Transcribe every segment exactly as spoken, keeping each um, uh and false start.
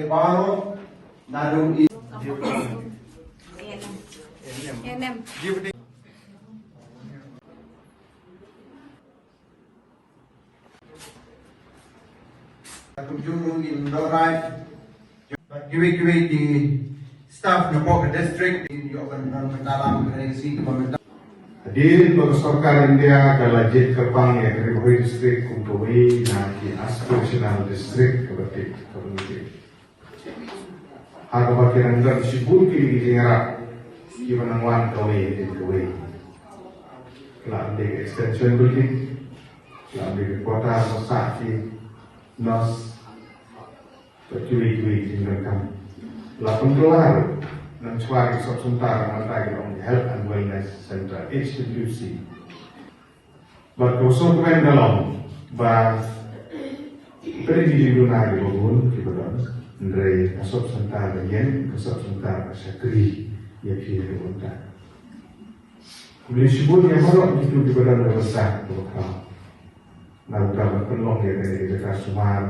Baroh naduh i N M. Kumjuh ruh ngin don rai bad kiwei kiwei ki staff na pdeng ka district, ngin ïoh ban don bynta lam kane ka sngi kaba mynta. Hadien ba ka sorkar India ka la jied kyrpang ïa ka Ri Bhoi District kum kawei na ki aspirational district kaba tip kaba tip. Ha kaba ki nang don shibun ki, ki jingïarap kiba nang wan kawei hadien kawei. Ka la ym dei ka extension building, ka la ym dei ka quarter ba sah ki nurse, bad kiwei kiwei ki jingdonkam. La pynkylla ruh, nang shuwa ki sub center, nangta ki long Health and Wellness Center, H W C. Bad ka sngewkmen ka long ba ka dei ki jingduna kiba bun kiba don. Hynrei ka sub center ka ïeng, ka sub center ka shakri ïa phi ha ka bynta. Khublei shibun ïa baroh kito kiba don ka bynta kaba khraw na ka bynta ban pynlong ïa kane ka jaka sumar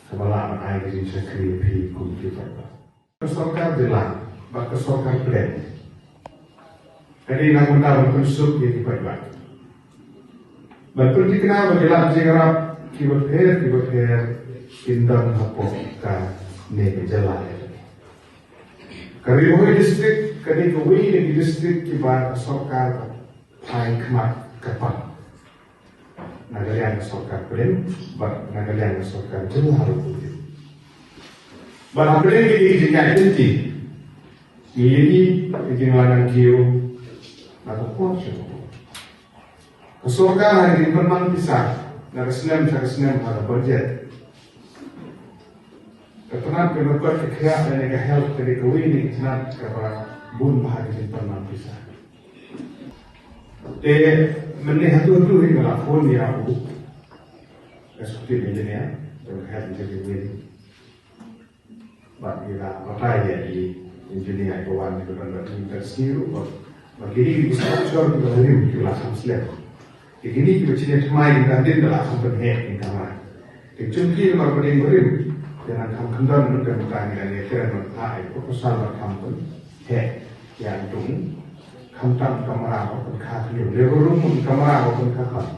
kaba lah ban ai ka jingshakri ïa phi kum ki paidbah. Ka sorkar jylla bad ka sorkar pdeng ka dei na ka bynta ban pynsuk ïa ki paidbah. Ban pynthikna ba ki lad jingïarap kiba pher kiba pher kin don hapoh kane ka jylla. Ka Ri Bhoi District ka dei kawei na ki district kiba ka sorkar ka ai khmat kyrpang. Na ka liang ka sorkar pdeng bad na ka liang ka sorkar jylla ruh. Bad hapdeng kine ki jingïaid lynti ngi ïohi ka jingïalang kiew na ka por sha ka por. Ka sorkar ha ka jingpynman pisa na ka snem sha ka snem ha ka budget, ka tnat kaba pynpait ka khiah lane ka health ka dei kawei na ki tnat kaba bun bha ka jingpynman pisa. Te mynne haduh haduh hi nga la phone ïa u executive engineer jong ka health engineering. Bad ngi la batai ïa i engineer ba wan, ngi la ban bad ngi la sngewthuh ba, ba kine ki structure kiba rim ki la kham slem. Te kine kiba chine thymmai ki dang dien da la kham pynheh ki kamra. Te jong ki namar ba dei ba rim, te nang kham kyndon mynta mynta ngi dang ïakren bad ai proposal ba kham pynheh ïa ngi, khamtam kamra ba pynkha khyndiat, labour room un kamra ba pynkha khat.